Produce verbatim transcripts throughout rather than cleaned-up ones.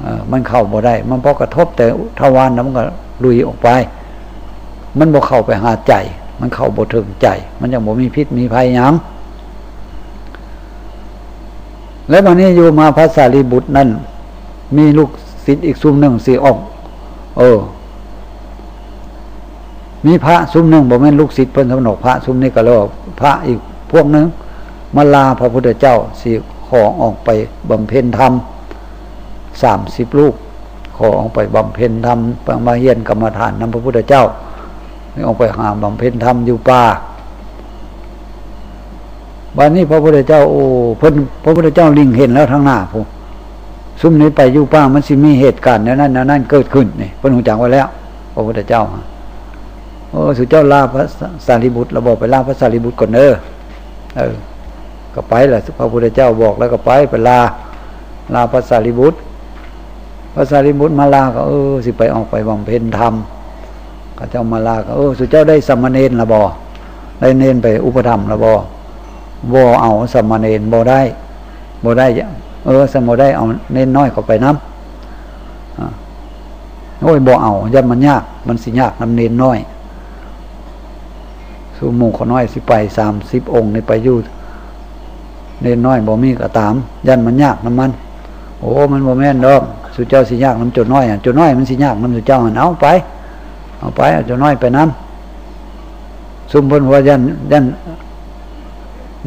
เออ มันเข้าบ่ได้ มันพอกระทบแต่ทวารแล้วมันก็ลุยออกไป มันบ่เข้าไปหาใจ มันเข้าบ่ถึงใจ มันยังบ่มีพิษมีภัยหยัง แล้ววันนี้อยู่มาพระสารีบุตรนั่น มีลูกศิษย์อีกซุมหนึ่งสิออก เออ มีพระซุมหนึ่ง บ่แม่นลูกศิษย์เพิ่นสำนอก พระซุมนี้ก็เรียกว่าพระอีกพวกหนึ่ง มาลาพระพุทธเจ้า สิขอออกไปบำเพ็ญธรรมสามสิบรูป ขอออกไปบำเพ็ญธรรม มาเฮียนกรรมฐานนำพระพุทธเจ้า ออกไปหาบำเพ็ญธรรมอยู่ป่า บัดนี้พระพุทธเจ้า โอ้ เพิ่น พระพุทธเจ้าเล็งเห็นแล้วทางหน้าพุ้น ซุมนี้ไปอยู่ป่ามันสิมีเหตุการณ์แนวนั้นแนวนั้นเกิดขึ้นนี่ เพิ่นฮู้จักไว้แล้ว พระพุทธเจ้า เออ สุเจ้าลาพระสารีบุตร แล้วบอกไปลาพระสารีบุตรก่อนเด้อ เออ ก็ไปล่ะ พระพุทธเจ้าบอกแล้วก็ไป ไปลา ลาพระสารีบุตร พระสารีบุตรมาลาก็ เออ สิไปออกไปบำเพ็ญธรรม เขาเจ้ามาลาก็ เออ สุเจ้าได้สามเณรละบ่ ได้เณรไปอุปถัมภ์ละบ่ บ่เอาสามเณร บ่ได้ บ่ได้ เออ สามบ่ได้ เอาเณรน้อยเข้าไปนำ อ่า โอ้ย บ่เอา ย่านมันยาก มันสิยากนำเณรน้อย ซุมหมู่ข้าน้อยสิไปสามสิบองค์นี่ไปอยู่ เณรน้อยบ่มีก็ตาม ย่านมันยากนำมัน โอ้ มันบ่แม่นดอก สุเจ้าสิยากนำโจน้อยหั่น โจน้อยมันสิยากนำสุเจ้าหั่น เอาไป เอาไป เอาโจน้อยไปนำ ซุมเพิ่นว่าย่าน ย่าน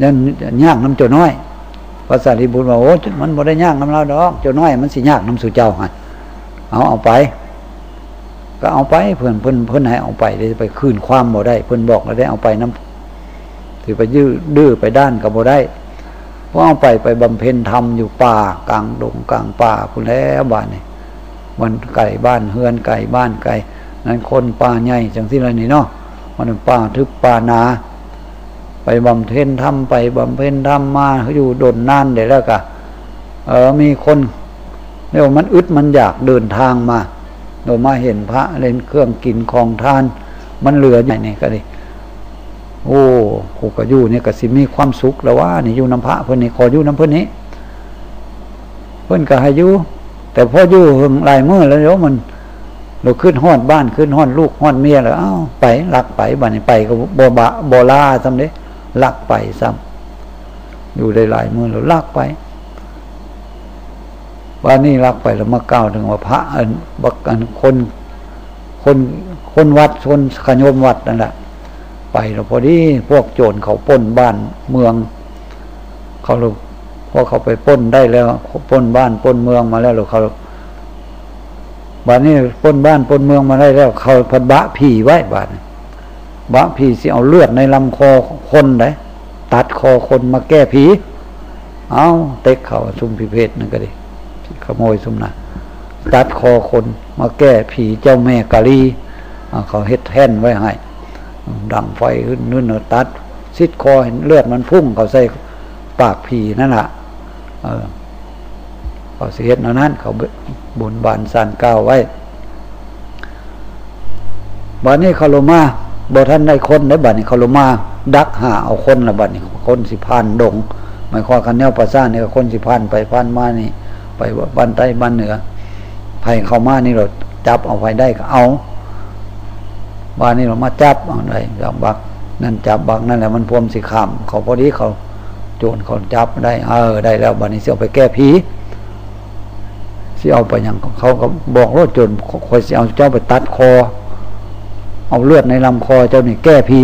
ย่านยากนำโจน้อย พระสารีบุตรว่า โอ้ มันบ่ได้ยากนำลาวดอก โจน้อยมันสิยากนำสุเจ้าหั่น เอา เอาไป ก็เอาไป เพิ่น เพิ่น เพิ่นให้เอาไป ได้ไปคืนความบ่ได้ เพิ่นบอกแล้วได้เอาไปนำ สิไปยื้อ ดื้อไปด้านก็บ่ได้ พอเอาไป ไปบำเพ็ญธรรมอยู่ป่ากลางดงกลางป่าพุ้นแล้ว บ้านนี่ มันไกลบ้านเฮือน ไกลบ้านไกล นั้นคนป่าใหญ่จังซี่ล่ะนี่เนาะ มันป่าทึบป่าหนา ไปบำเพ็ญธรรม ไปบำเพ็ญธรรมมาอยู่ดนนานได้แล้วก็ เออ มีคน เรียกว่ามันอึดมันอยากเดินทางมา โดยมาเห็นพระเล่นเครื่องกินของทาน มันเหลืออยู่นี่ก็ดี โอ้ กูก็อยู่นี่ก็สิมีความสุขแล้วว่า นี่อยู่นำพระเพิ่นนี่ ขออยู่นำเพิ่นนี่ เพิ่นก็ให้อยู่ แต่พออยู่เฮิงหลายมื้อแล้ว เดี๋ยวมัน เราคิดฮอดบ้าน คิดฮอดลูกฮอดเมียแล้ว เอ้า ไป ลักไป บัดนี้ไปก็บ่บะ บ่ลาซ้ำเด้ ลักไปซ้ำ อยู่ได้หลายมื้อแล้วลักไป ว่านี่ลักไปแล้วมากล่าวถึงว่าพระอัน บักอันคน คน คนวัด คนขยมวัดนั่นแหละ ไปแล้วพอดีพวกโจรเขาปล้นบ้านเมือง เขาเลย พอเขาไปปล้นได้แล้ว ปล้นบ้านปล้นเมืองมาแล้ว แล้วเขา บัดนี้ปล้นบ้านปล้นเมืองมาได้แล้ว เขาพัดบะผีไว้ บัดนี้ บะผีสิเอาเลือดในลำคอคนได ตัดคอคนมาแก้ผี เอา เต็กเขาซุมพิเภทนั่นก็ดี ขโมยซุมนะ ตัดคอคนมาแก้ผีเจ้าแม่กาลี อ่า เขาเฮ็ดแท่นไว้ให้ ดังไฟขึ้นนึ่นเอาตัด ซิดคอ เห็นเลือดมันพุ่ง เขาใส่ปากผีนั่นล่ะ เออ เขาสิเฮ็ดแนวนั้น เขาบนบานสานกล่าวไว้ บัดนี้เขาลงมา บ่ทันได้คนได้ บัดนี้เขาลงมาดักหาเอาคนละ บัดนี้คนสิผ่านดง หมายความคันแนวประสาทนี่ก็คนสิผ่านไปผ่านมานี่ ไปบ้านใต้บ้านเหนือ ไผเข้ามานี่เราจับเอา ไผได้ก็เอา บัดนี้เรามาจับเอาได้ จับบักนั่น จับบักนั่นแหละ มันพวมสิข้าม เขาพอดีเขา โจรเขาจับได้ เออ ได้แล้ว บัดนี้สิเอาไปแก้ผี สิเอาไปหยัง เขาก็บอกว่า โจร ข้อยสิเอาเจ้าไปตัดคอ เอาเลือดในลำคอเจ้านี่แก้ผี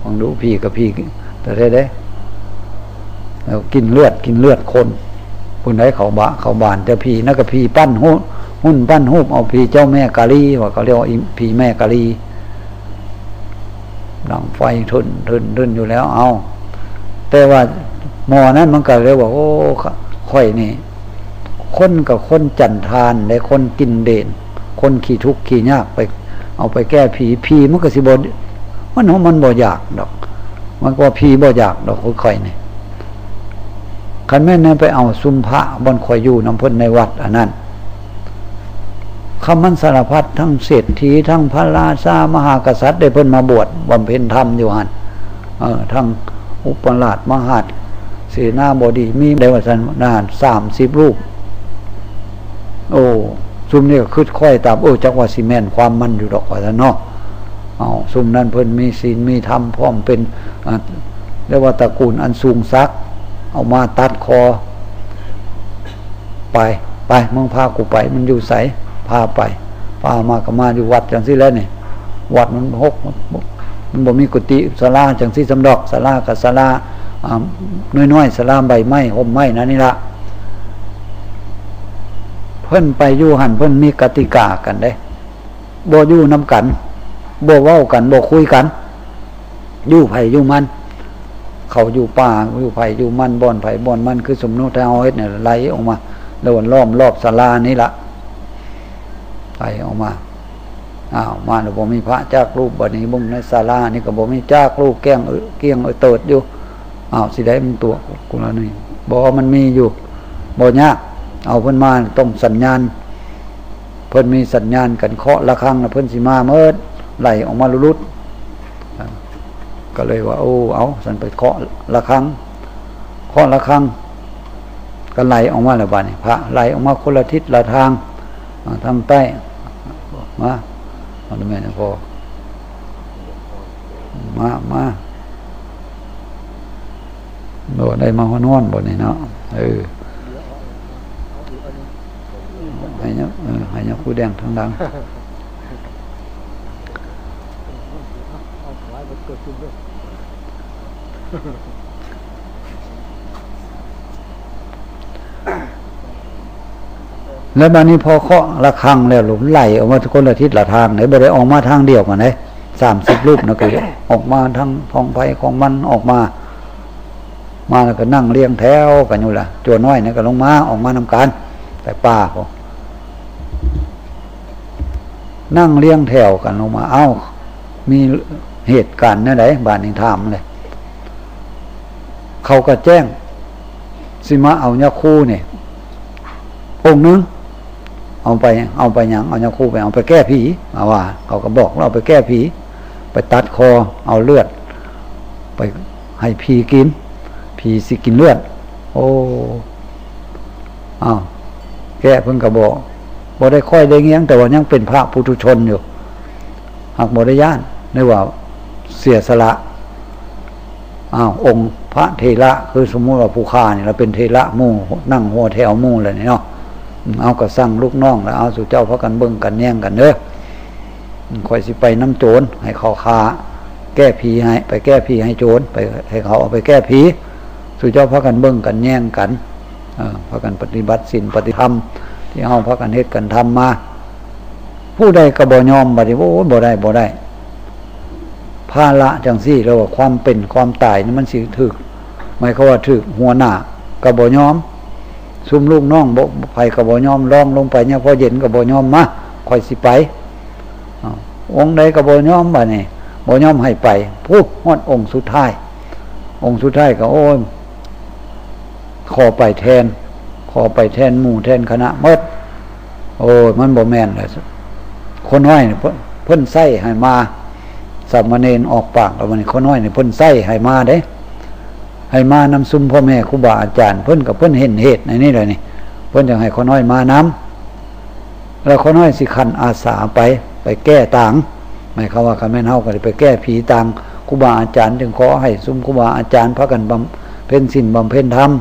ฟังดู ผีกับผี แต่แท้เด้ แล้วกินเลือด กินเลือดคน ผู้ใดเขาบะ เขาบาน แต่ผีนั่นก็ผีปั้นหุ่น หุ่นปั้นรูป เอาผีเจ้าแม่กาลี ว่าเขาเรียกว่าอีผีแม่กาลี ดังไฟทึ่น ทึ่น ทึ่นอยู่แล้ว เอา แต่ว่าหมอนั้นมันก็เลยว่า โอ้ ข้อยนี่ คนกับคนจันทาน และคนกินเดน คนขี้ทุกข์ขี้ยากไป เอาไปแก้ผี ผีมันก็สิบ่ มัน มันบ่อยากดอก มันก็ผีบ่อยากดอก ของข้อยนี่ คันแม่นนั้นไปเอาซุมพระบ่อนข้อยอยู่นำเพิ่นในวัดอันนั้น คำมันสารพัด ทั้งเศรษฐี ทั้งพระราชามหากษัตริย์ ได้เพิ่นมาบวชบำเพ็ญธรรมอยู่หั่น เออ ทั้งอุปราชมหาด เสนาบดี มีได้ว่าซั่น นาน สามสิบรูป โอ้ ซุมนี้ก็คือค่อยตาม เออ จักว่าสิแม่นความมันอยู่ดอกว่าซั่นเนาะ เอา ซุมนั้นเพิ่นมีศีลมีธรรมพร้อมเป็น อ่า เรียกว่าตระกูลอันสูงศักดิ์ เอามาตัดคอ ไป ไป มึงพากูไป มันอยู่ไส พาไป พามาก็มาอยู่วัดจังซี่แหละนี่ วัดมันหก มันบ่มีกุฏิศาลาจังซี่ซำดอก ศาลาก็ศาลา อ่า น้อยๆ ศาลาใบไม้ ฮ่มไม้นั่นนี่ละ เพิ่นไปอยู่หั่น เพิ่นมีกติกากันเด้ บ่อยู่นำกัน บ่เว้ากัน บ่คุยกัน อยู่ไผอยู่มัน เขาอยู่ป่า อยู่ไผอยู่มัน บ่อนไผบ่อนมัน คือสมมุติถ้าเฮาเฮ็ดเนี่ย ไหลออกมา แล้วล้อมรอบศาลานี่ละ ไหลออกมา อ้าว มาแล้วบ่มีพระจักรูป บัดนี้เบิ่งในศาลานี่ก็บ่มีจักรูป เกลี้ยงเออ เกลี้ยงเออเติดอยู่ อ้าว สิได้มันตัวกูละนี่ บ่ มันมีอยู่ บ่ยาก เอาเพิ่นมาต้องสัญญาณ เพิ่นมีสัญญาณกันเคาะระฆังแล้วเพิ่นสิมาเมิด ไหลออกมาลุดๆ ก็เลยว่า โอ้ เอา ซั่นไปเคาะระฆัง เคาะระฆัง ก็ไหลออกมาแล้วบัดนี้ พระไหลออกมาคนละทิศละทาง อ่า ทางใต้ มา มาดูแม่นะพ่อ มา มา โอ้ ได้มาฮ้อนๆ บ่นี่เนาะ เออ ให้ยก เออ ให้ยกผู้แดงทางหลัง แล้วบัดนี้พอเคาะระฆังแล้ว ลมไหลออกมาคนละทิศละทางเลย บ่ได้ออกมาทางเดียวกันเลย สามสิบรูปนะ คือออกมาทางของไผของมันออกมา มาแล้วก็นั่งเรียงแถวกันอยู่ล่ะ จั่วน้อยนี่ก็ลงมา ออกมานำกัน แต่ป่าพอ นั่งเรียงแถวกันลงมา เอ้า มีเหตุการณ์แนวใด บาดนี้ถามเลย เขาก็แจ้ง สิมาเอายาคูนี่ องค์หนึ่ง เอาไป เอาไปหยัง เอายาคูไป เอาไปแก้ผี เอาว่า เขาก็บอกว่าเอาไปแก้ผี ไปตัดคอ เอาเลือด ไปให้ผีกิน ผีสิกินเลือด โอ้ อ้าว แก้เพิ่นก็บ่ บ่ได้ค่อยได้เงียง แต่ว่ายังเป็นพระปุถุชนอยู่ หากบ่ได้ย้าน นึกว่าเสียสละ อ้าว องค์พระเถระ คือสมมุติว่าผู้ข้านี่ เราเป็นเถระหมู่ นั่งหัวแถวหมู่เลยนี่เนาะ อืม เอาก็สั่งลูกน้องแล้ว เอาสู่เจ้าพากันเบิ่งกันแยงกันเด้อ อืม ข้อยสิไปนำโจร ให้เขาฆ่า แก้ผีให้ ไปแก้ผีให้โจร ไป ให้เขาเอาไปแก้ผี สู่เจ้าพากันเบิ่งกันแยงกัน เอ่อ พากันปฏิบัติศีลปฏิธรรม ที่เฮาพากันเฮ็ดกันทำมา ผู้ใดก็บ่ยอม บัดนี้ โอ้ย บ่ได้ บ่ได้ ภาระจังซี่ แล้วว่าความเป็นความตายนี่มันสิถืก หมายความว่าถืกหัวหน้าก็บ่ยอม ซุมลูกน้องบ่ ไผก็บ่ยอม รองลงไปเนี่ย พอเย็นก็บ่ยอม มา ข้อยสิไป อ้าว องค์ใดก็บ่ยอม บัดนี้ บ่ยอมให้ไป พุ้น ฮอดองค์สุดท้าย องค์สุดท้ายก็ โอ้ย ขอไปแทน ขอไปแทนหมู่แทนคณะหมด โอ้ย มันบ่แม่นแล้ว คนน้อยนี่เพิ่น เพิ่นใส่ให้มา สามเณรออกปากแล้ว บัดนี้คนน้อยนี่เพิ่นใส่ให้มาเด้ ให้มานำซุมพ่อแม่ครูบาอาจารย์ เพิ่นก็เพิ่นเห็นเหตุในนี้เลยนี่ เพิ่นจั่งให้คนน้อยมานำ แล้วคนน้อยสิขันอาสาไป ไปแก้ต่าง หมายความว่าคันแม่นเฮาก็สิไปแก้ผีต่าง ครูบาอาจารย์จึงขอให้ซุมครูบาอาจารย์พากันบำเพ็ญศีลบำเพ็ญธรรม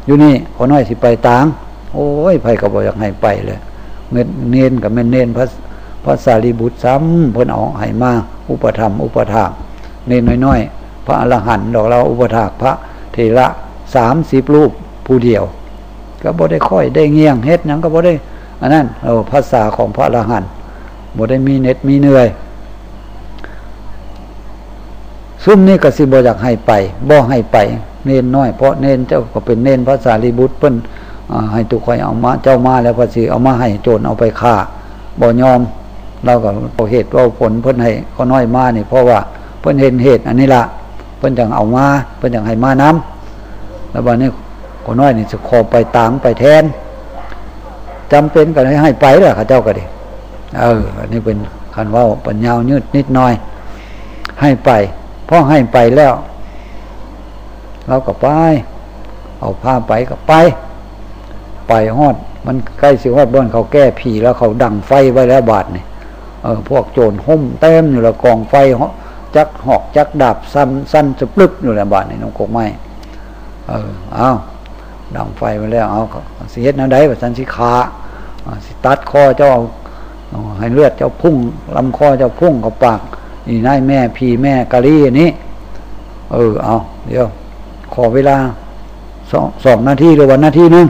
อยู่นี่คนน้อยสิไปต่าง โอ้ย ไผก็บ่อยากให้ไปเลย เม็ดเณรก็แม่นเณรพระ พระสารีบุตรซ้ำ เพิ่นเอาให้มาอุปถัมภ์อุปถาก เณรน้อยๆ พระอรหันต์ดอก เราอุปถากพระเถระสามสิบรูปผู้เดียว ก็บ่ได้ค่อยได้เงี่ยง เฮ็ดหยังก็บ่ได้ อันนั้น เออ ภาษาของพระอรหันต์ บ่ได้มีเหน็ดมีเหนื่อย ซุมนี้ก็สิบ่อยากให้ไป บ่ให้ไป เณรน้อย เพราะเณรเจ้าก็เป็นเณรพระสารีบุตร เพิ่น อ่า ให้ตุข้อยเอามา เจ้ามาแล้วก็สิเอามาให้โจรเอาไปฆ่า บ่ยอม เราก็เอาเหตุเอาผลเพิ่นให้ข้าน้อยมานี่ เพราะว่าเพิ่นเห็นเหตุอันนี้ละ เพิ่นจั่งเอามา เพิ่นจั่งให้มานำ แล้วบัดนี้ข้าน้อยนี่สิขอไปตางไปแทน จำเป็นก็ให้ไปล่ะ เขาเจ้าก็ดี เออ อันนี้เป็นคันเว้าปัญญายืดนิดหน่อย ให้ไป พอให้ไปแล้ว เราก็ไป เอาพาไปก็ไป ไปฮอด มันใกล้สิฮอดบ่อนเขาแก้ผีแล้ว เขาดังไฟไว้แล้วบาดนี่ เออ พวกโจรโฮมเต็มอยู่แล้ว กองไฟ จักหอกจักดาบสั่นสั่นสะปรึกอยู่แล้วบาดนี่ นกกกไม้ เออ เอาดังไฟไว้แล้ว เอา สิเฮ็ดแนวใดว่าซั่น สิฆ่า อ่า สิตัดคอเจ้า เอา เอาให้เลือดเจ้าพุ่ง ลำคอเจ้าพุ่งเข้าปาก นี่นายแม่ ผีแม่กาลีอันนี้ เออ เอา เดี๋ยว ขอเวลา สอง สองนาทีหรือว่านาทีหนึ่ง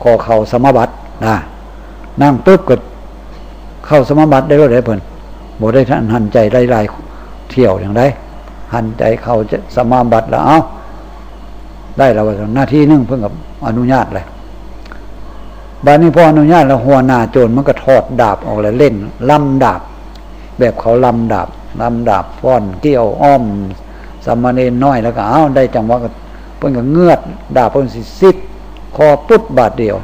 ขอเข้าสมาบัตินะ นั่งปุ๊บก็เข้าสมาบัติได้เลยเพิ่น บ่ได้ทันหันใจหลายๆเที่ยวอย่างใด หันใจเข้าสมาบัติแล้ว เอ้า ได้แล้วว่านาทีหนึ่งเพิ่นก็อนุญาตเลย บัดนี้พออนุญาตแล้ว หัวหน้าโจรมันก็ถอดดาบออกแล้ว เล่นลำดาบ แบบเขาลำดาบ ลำดาบฟ้อนเกี้ยวอ้อมสามเณรน้อย แล้วก็ เอ้า ได้จังหวะก็ เพิ่นก็เงือดดาบ เพิ่นสิซิดคอปุ๊บบาดเดียว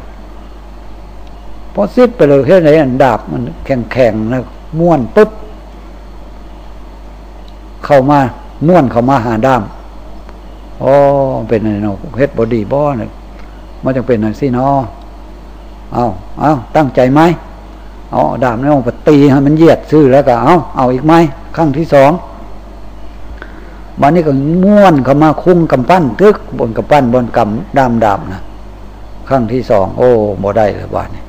พอซิดไปเลย เฮ็ดได๋ อันดาบมันแข็งๆนะ ม้วนปุ๊บ เข้ามา ม้วนเข้ามาหาด้าม โอ้ เป็นได๋เนาะ เฮ็ดบ่ดีบ่เนี่ย มันจั่งเป็นจั่งซี้เนาะ เอา เอา ตั้งใจใหม่ เอาดาบนี่ออกไปตีให้มันเหยียดซื่อ แล้วก็ เอา เอาอีกใหม่ ครั้งที่สอง บัดนี้ก็ม้วนเข้ามาคุ้งกำปั้น ตึก บนกำปั้น บนกำด้ามดาบนะ ครั้งที่สอง โอ้ บ่ได้แล้วบาดนี้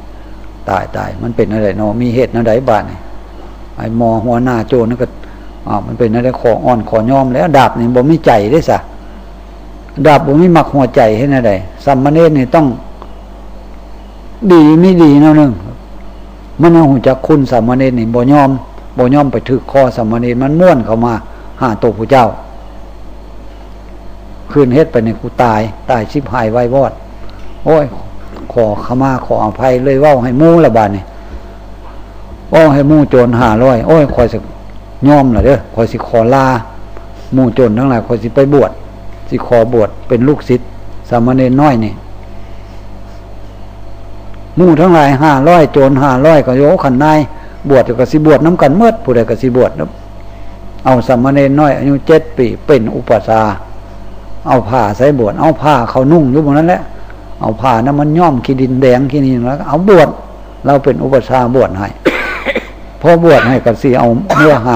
ตาย ตาย มันเป็นจั่งใด๋เนาะ มีเหตุจั่งใด๋บาดนี้ ไอ้หมอหัวหน้าโจรนั่นก็ อ้าว มันเป็นจั่งใด๋ ขออ่อนขอยอมแล้ว ดาบนี่บ่มีใจเด้ซะ ดาบบ่มีมักหัวใจ เฮ็ดจั่งใด๋ สามเณรนี่ต้อง ดีมีดีแนวหนึ่ง มันยังฮู้จักคุณ สามเณรนี่บ่ยอม บ่ยอมไปถืกคอสามเณร มันม้วนเข้ามาหาตัวผู้เจ้า คืนเฮ็ดไปนี่กูตาย ตายชิบหายวายวอด โอ้ย ขอขมาขออภัย เลยเว้าให้หมู่ละบาดนี้ เว้าให้หมู่โจรห้าร้อย โอ้ย ข้อยสิยอมละเด้อ ข้อยสิขอลา หมู่โจรทั้งหลาย ข้อยสิไปบวช สิขอบวชเป็นลูกศิษย์สามเณรน้อยนี่ หมู่ทั้งหลายห้าร้อย โจรห้าร้อย ก็ โอ้ คันนายบวชก็สิบวชนำกันหมด ผู้ใดก็สิบวช เอาสามเณรน้อยอายุเจ็ดปีเป็นอุปัชฌาย์ เอาผ้าใส่บวช เอาผ้าเขานุ่งอยู่หม่องนั้นแหละ เอาผ้านั้นมันย้อมขี้ดินแดงขี้นี่ แล้วก็เอาบวช ลาวเป็นอุปัชฌาย์บวชให้ พอบวชให้ก็สิเอาเมือหา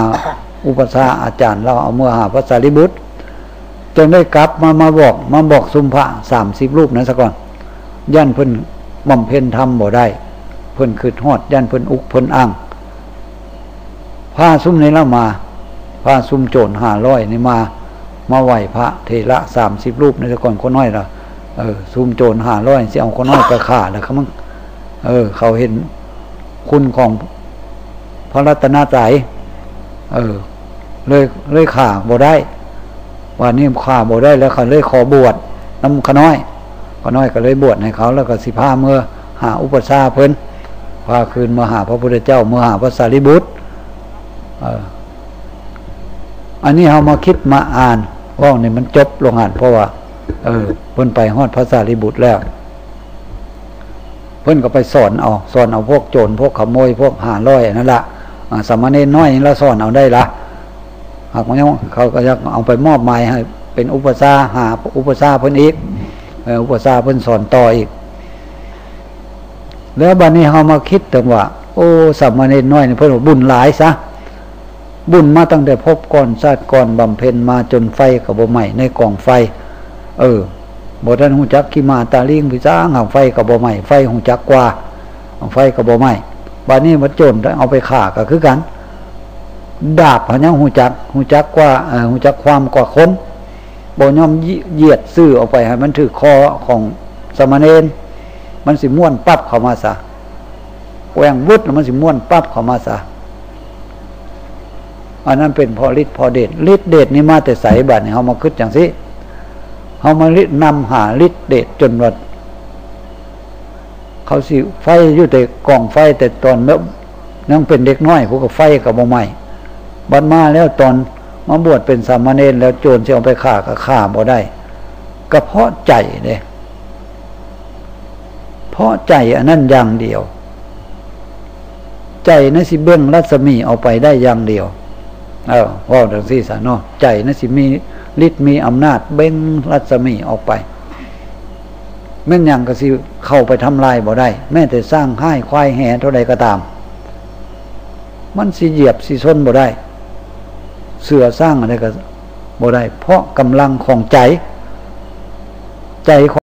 อุปัชฌาย์อาจารย์ลาว เอาเมือหาพระสารีบุตร จั่งได้กลับมา มาบอก มาบอกซุมพระสามสิบรูปนั้นซะก่อน ย่านเพิ่นบำเพ็ญธรรมบ่ได้ เพิ่นคิดฮอด ย่านเพิ่นอุกเพิ่นอั้ง พาซุมนี้ละมา พาซุมโจรห้าร้อยนี่มา มาไหว้พระเถระสามสิบรูปนี่ซะก่อน ข้าน้อยล่ะ เออ ซุมโจรห้าร้อยสิเอาข้าน้อยไปฆ่าแล้ว เขามึง เออ เขาเห็นคุณของพระรัตนตรัย เออ เลย เลยฆ่าบ่ได้ วันนี้ฆ่าบ่ได้แล้ว เขาเลยขอบวชนำข้าน้อย ข้าน้อยก็เลยบวชให้เขา แล้วก็สิพาเมือหาอุปัชฌาย์เพิ่น พาคืนมาหาพระพุทธเจ้า เมือหาพระสารีบุตร เออ อันนี้เฮามาคิดมาอ่าน เว้านี่มันจบลงหั่น เพราะว่า เออ เพิ่นไปฮอดพระสารีบุตรแล้ว เพิ่นก็ไปสอนเอา สอนเอาพวกโจร พวกขโมย พวกห้าร้อยอันนั้นละ อ่า สามเณรน้อยนี่ละสอนเอาได้ละ หากว่ายัง เขาก็อยากเอาไปมอบหมายให้เป็นอุปัชฌาย์ หาอุปัชฌาย์เพิ่นอีก เออ อุปัชฌาย์เพิ่นสอนต่ออีก แล้วบัดนี้เฮามาคิดถึงว่า โอ้ สามเณรน้อยนี่เพิ่นว่าบุญหลายซะ บุญมาตั้งแต่ภพก่อนชาติก่อน บำเพ็ญมาจนไฟก็บ่ไหม้ในกองไฟ เออ บ่ทันฮู้จักขี้หมาตาลิงพิสาง หาไฟก็บ่ไหม้ ไฟฮู้จักกว่า ไฟก็บ่ไหม้ บัดนี้มาโจรเอาไปฆ่าก็คือกัน ดาบหั้นยังฮู้จัก ฮู้จักกว่า เอ่อ ฮู้จักความกว่าคน บ่ยอมเหยียดซื่อออกไปให้มันถืกคอของสามเณร มันสิม้วนปั๊บเข้ามาซะ แกว่งวึดแล้วมันสิม้วนปั๊บเข้ามาซะ อันนั้นเป็นเพราะฤทธิ์เพราะเดช ฤทธิ์เดชนี่มาแต่ไส บัดนี้เฮามาคิดจั่งซี้ เฮามาริ นำหาฤทธิ์เดชจนว่า เขาสิไฟอยู่แต่กองไฟ แต่ตอนเมื่อยังเป็นเด็กน้อย พวกก็ไฟก็บ่ไหม้ บัดมาแล้วตอนมาบวชเป็นสามเณรแล้ว โจรสิเอาไปฆ่าก็ฆ่าบ่ได้ ก็เพราะใจเด้ เพราะใจอันนั้นอย่างเดียว ใจนั้นสิเบ่งรัศมีออกไปได้อย่างเดียว เออ เว้าจั่งซี้ซะเนาะ ใจนั้นสิมีฤทธิ์มีอำนาจเบ่งรัศมีออกไป แม่นหยังก็สิเข้าไปทำลายบ่ได้ แม้แต่ช้างฮ้ายควายแหเท่าใดก็ตาม มันสิเหยียบสิชนบ่ได้ เสือช้างอะไรก็บ่ได้ เพราะกำลังของใจ ใจ